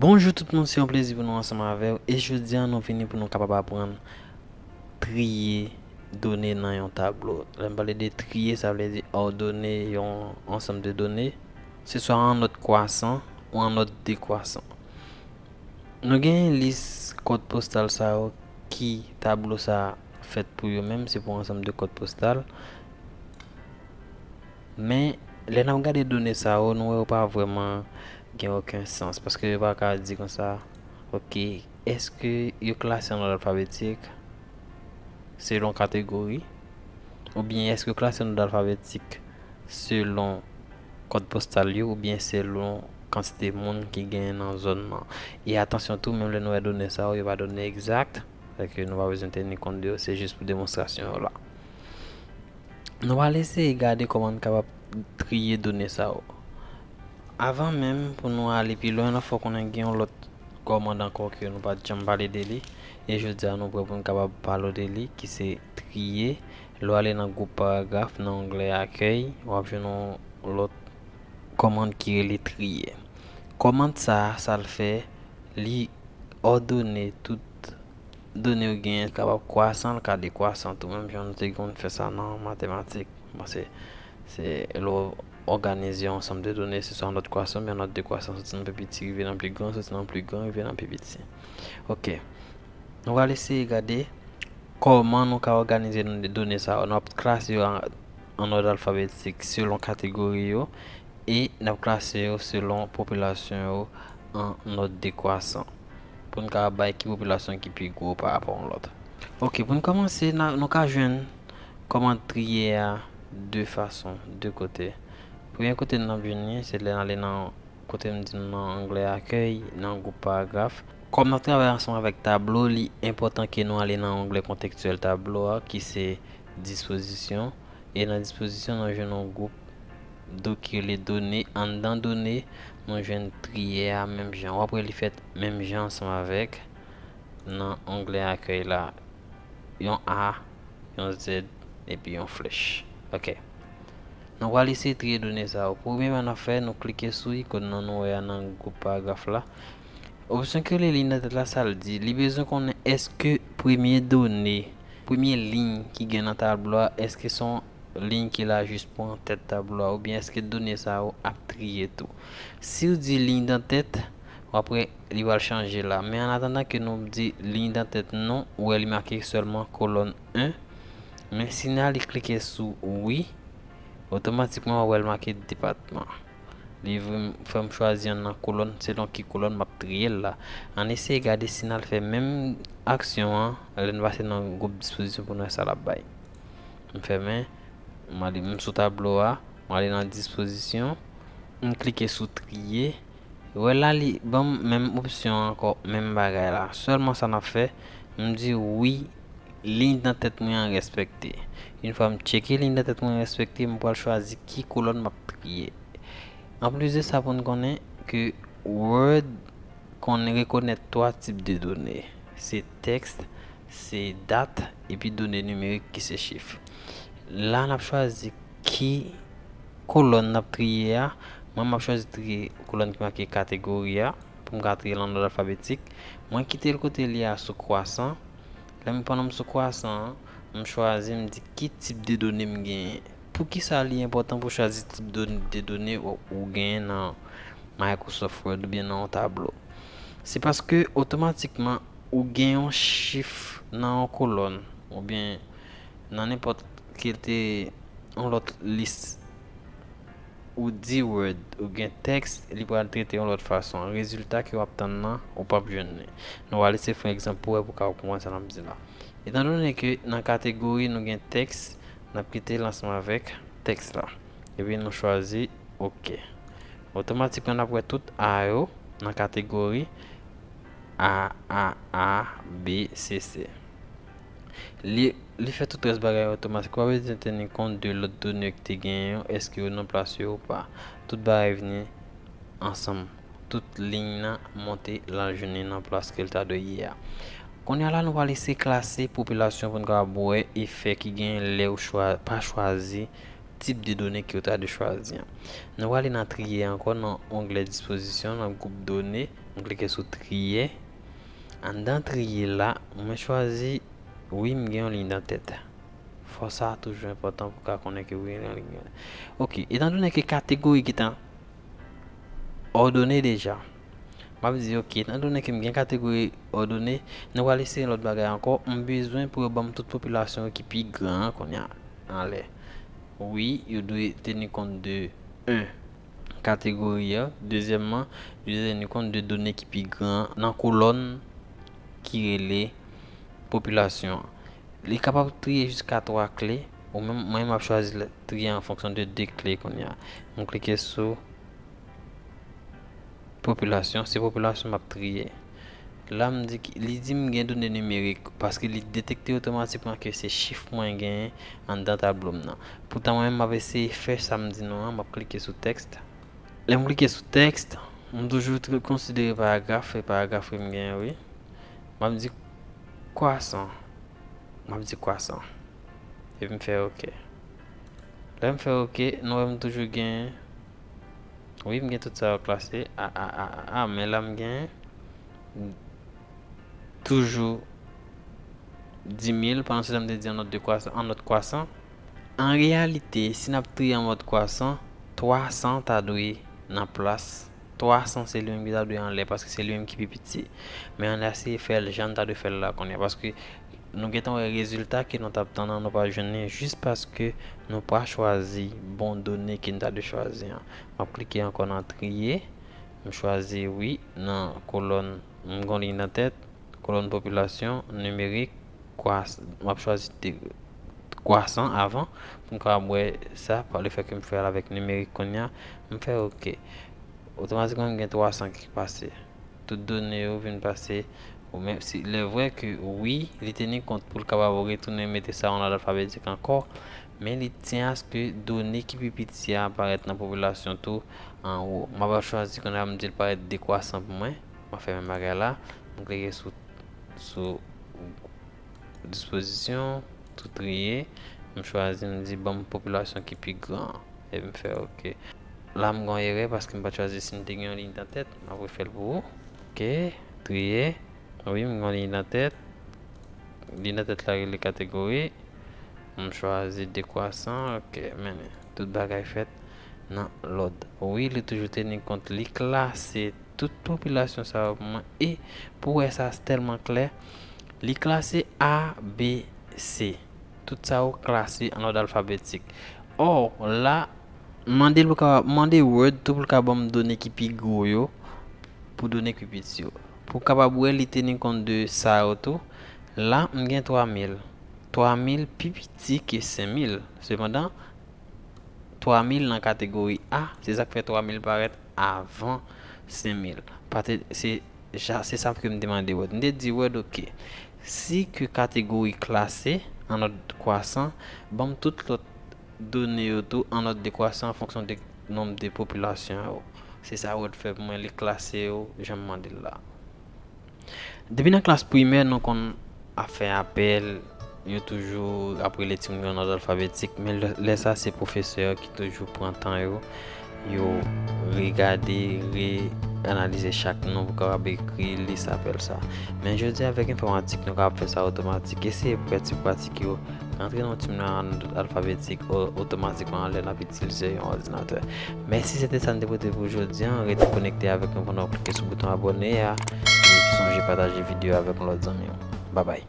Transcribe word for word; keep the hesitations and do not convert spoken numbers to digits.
Bonjou tout moun, se yon plezi pou nou ansanm avè w. E jodi a, nou vini pou nou kapab aprann triye done nan yon tablo. Lè m pale de triye, sa vle di òdone yon ansanm de done, se swa an òd kwasan ou an òd dekwasan. Nou gen lis kòd postal sa yo ki tablo sa a fèt pou yo menm, se pou ansanm de kòd postal. Men, lè n ap gade done sa yo, nou wè yo pa vrèman gen okenn sans, paske yo pa ka di konsa, oke, èske yo klase an òd alfabetik selon kategori? Oubyen èske yo klase an òd alfabetik selon kòd postal yo, oubyen selon kantite moun ki genyen nan zòn nan? E atansyon tou, menm lè nou wè done sa yo, yo pa done egzak, sèke nou pa bezwen teni kont de yo, se jis pou demonstrasyon yo la. Nou pral eseye gade kòman n kapab triye done sa yo. Avan menm pou nou ale pi lwen, n ap fè w konnen gen yon lòt kòmand ankò ke nou pa t janm pale de li. E jodi a, nou prè pou n kapab pale w de li, ki se triye. Lè w ale nan gwoup paragraf, nan onglè akèy, w ap jwenn yon lòt kòmand ki rele triye. Kòmand sa a, sa l fè, li òdone tout done yo genyen kapab kwasan, l ka dekwasan tou, menm jan nou te konn fè sa nan matematik. Bon, se, se lè w òganize yon ansanm de done, se swa an òd kwasan, oubyen an òd dekwasan, soti nan pi piti, rive nan pi gran, soti nan pi gran, rive nan pi piti. Oke. Nou pral eseye gade kòman nou ka òganize done sa yo. Nou ap klase yo an, an òd alfabetik selon kategori yo, e n ap klase yo selon popilasyon yo an òd dekwasan, pou n ka bay ki popilasyon ki pi gwo pa rapò yon lòt. Oke, pou n kòmanse, n a, nou ka jwenn kòmand triye a de fason, de kote. Premye kote n ap jwenn li, se lè n ale nan, kote m di nou nan onglè akèy, nan gwoup paragraf. Kòm n ap travay ansanm avèk tablo, li enpòtan ke nou ale nan onglè kontekstyèl tablo a, ki se dispozisyon. E nan dispozisyon, nou jwenn yon gwoup do ki rele done. Anndan done, nou jwenn triye a menm jan. W ap wè li fèt menm jan ansanm avèk nan onglè akèy la. Yon A, yon Z, epi yon flèch. Oke. Nou pral eseye triye done sa yo. Premyèman n ap fè, nou klike sou ikòn nan nou wè a nan gwoup paragraf la. Opsyon ki rele liy nan tèt la, sa l di, li bezwen konnen èske premye done, premye liy ki gen nan tablo a, èske se yon liy ki la jis pou antèt tablo a, oubyen èske done sa yo ap triye tou. Si w di liy nan tèt, w ap wè li pral chanje la. Men an atandan ke nou di liy nan tèt non, ou wè li make sèlman kolòn en. Men si n ale klike sou wi, otomatikman w ap wè l make depatman. Li vin fè m chwazi youn nan kolòn, selon ki kolòn m ap triye l la. Ann eseye gade si n al fè menm aksyon an, lè n pase nan gwoup dispozisyon pou n wè sa l ap bay. M fèmen, m ale, m sou tablo a, m ale nan dispozisyon, m klike sou triye. Wè la, li ban m menm opsyon an ankò, menm bagay la. Sèlman sa n ap fè, m di wi, liy nan tèt mwen an respekte. Yon fwa m tcheke liy nan tèt mwen respekte, m pral chwazi ki kolòn m ap triye. Anplis de sa, pou n konnen ke Word konn rekonèt twa tip de done. Se tèks, se dat, epi done nimerik ki se chif. La, n ap chwazi ki kolòn n ap triye a. Mwen, m ap chwazi triye kolòn ki make kategori a, pou m ka triye l an òd alfabetik. Mwen kite l kote li a sou kwasan. Lè m, pandan m sou kwasan an, m chwazi, m di ki tip de done m genyen. Poukisa li enpòtan pou chwazi tip don-, de done ou, ou genyen nan Microsoft Word oubyen nan yon tablo? Se paske otomatikman ou gen yon chif nan yon kolòn oubyen nan nenpòt kèlke yon lòt lis. Ou di Word, ou gen tèks, li pral trete yon lòt fason. Rezilta ke w ap tann nan, ou p ap jwenn li. Nou va lese fè yon egzanp pou wè, pou ka konprann sa n ap di la. Etandone ke nan kategori nou gen tèks, n ap kite l ansanm avèk tèks la. Epi nou chwazi OK. Otomatikman, n ap wè tout A yo nan kategori A, A, A, B, C, C. Li, li fè tout rès bagay otomatik. Ou pa bezwen teni kont de lòt done yo ki te genyen yo, èske yo nan plas yo ou pa. Tout bagay vini ansanm. Tout liy nan monte, l al jwenn li nan plas ke l ta dwe ye a. Kounye a la, nou pral eseye klase popilasyon pou n kapab wè efè ki genyen lè ou chwa-, pa chwazi tip de done ke w ta dwe chwazi an. Nou prale nan triye ankò nan onglè dispozisyon, nan gwoup done, m klike sou triye. Anndan triye la, mwen chwazi, wi, m gen yon liy nan tèt. Fò sa toujou enpòtan pou w ka konnen ke wi, gen yon liy nan tèt. Ok, etan done ke kategori gentan òdone deja, m ap di, ok, etan done ke m gen kategori òdone, nou prale eseye lòt bagay ankò. M bezwen pou yo ban m tout popilasyon yo ki pi gran an kounye a anlè. Wi, yo dwe teni kont de, en, kategori a. Dezyèmman, yo dwe teni kont de done ki pi gran nan kolòn ki rele popilasyon an. Li kapab triye jiska twa kle, ou menm, mwen, m ap chwazi l, triye an fonksyon de de kle kounye a. M klike sou popilasyon, se popilasyon m ap triye. La, m di ki, li di m gen done nimerik, paske li detekte otomatikman ke se chif mwen genyen anndan tablo m nan. Poutan, mwen menm, m ap eseye fè sa m di nou an, m ap klike sou tèks. Lè m klike sou tèks, m toujou tr-, konsidere paragraf, e paragraf ke m genyen, wi. M ap di kwasan. M ap di kwasan. Epi m fè ok. Lè m fè ok, nou wè m toujou gen, wi, m gen tout sa yo klase. A, a, a, a, a, men la m gen toujou di mil, pandan se tan m te di an nòt de kwasan, an nòt kwasan. An reyalite, si n ap triye an mòd kwasan, twa san ta dwe nan plas. Twa san se li menm ki ta dwe anlè, paske se li menm ki pi piti. Men ann eseye fè l jan n ta dwe fè l la kounye a, paske nou gentan wè rezilta ke nou t ap tann an, nou pa jwenn li, jis paske nou pa chwazi bon done ke n ta dwe chwazi an. M ap klike ankò nan triye. M chwazi wi nan kolòn, m gen yon liy nan tèt, kolòn popilasyon, nimerik, kwas-, m ap chwazi te-, kwasan avan, pou m kapab wè sa, pa lefètke m fè l avèk nimerik kounye a, m fè ok. Otomatikman, m gen twa san ki pase. Tout done yo vin pase. Ou menm si, lè vre ke wi, li teni kont pou l kapab retounen mete sa an lòd alfabetik ankò, men li tyen aske done ki pi piti a aparèt nan popilasyon tou anwo. M ap chwazi kounye a, m di l parèt dekwasan pou mwen. M ap fè menm bagay la. M klike sou, sou dispozisyon, tou triye. M chwazi, m di, ban m popilasyon ki pi gran. Epi m fè ok. La, m gen yon erè paske m pa t chwazi si m te gen yon liy nan tèt. M ap refè l pou ou. Ok, triye. Wi, m gen yon liy nan tèt. Liy nan tèt la rele kategori. M chwazi dekwasan. Ok, men tout bagay fèt nan lòd. Wi, li toujou teni kont, li klase tout popilasyon sa yo pou mwen. E pou wè sa tèlman klè, li klase A, B, C. Tout sa yo klase an lòd alfabetik. Ò, la, mande l pou kapab, mande Word tou pou l ka ban m done ki pi gwo yo, pou done ki piti yo. Pou w kapab wè li teni kont de sa yo tou. La, m gen twa mil. Twa mil pi piti ke senk mil. Sepandan, twa mil nan kategori A, se sa k fè twa mil parèt avan senk mil. Pate, se, ja, se sa ke m te mande Word. M te di Word, ok. Si ke kategori klase an lòd kwasan, ban m tout lòt done yo tou an lòd dekwasan an fonksyon de nonb de popilasyon yo. Se sa Word fè pou mwen, li klase yo jan m mande l la. Depi nan klas primè, nou konn ap fè apèl, yo toujou ap rele timoun yo nan lòd alfabetik, men lè, lè sa se pwofesè yo ki toujou pran tan yo, yo regade, re-analize chak non pou kapab ekri lis apèl sa. Men jodi avèk enfòmatik, nou kapab fè sa otomatik. Eseye prèt sou pratik yo, rantre non timoun nan lòd alfabetik, o-, otomatikman lè n ap itilize yon òdinatè. Mèsi, se te sa n te pote pou jodi an. Rete konekte avèk nou pandan w klike sou bouton abòne a. E sonje pataje videyo avèk yon lòt zanmi w. Babay.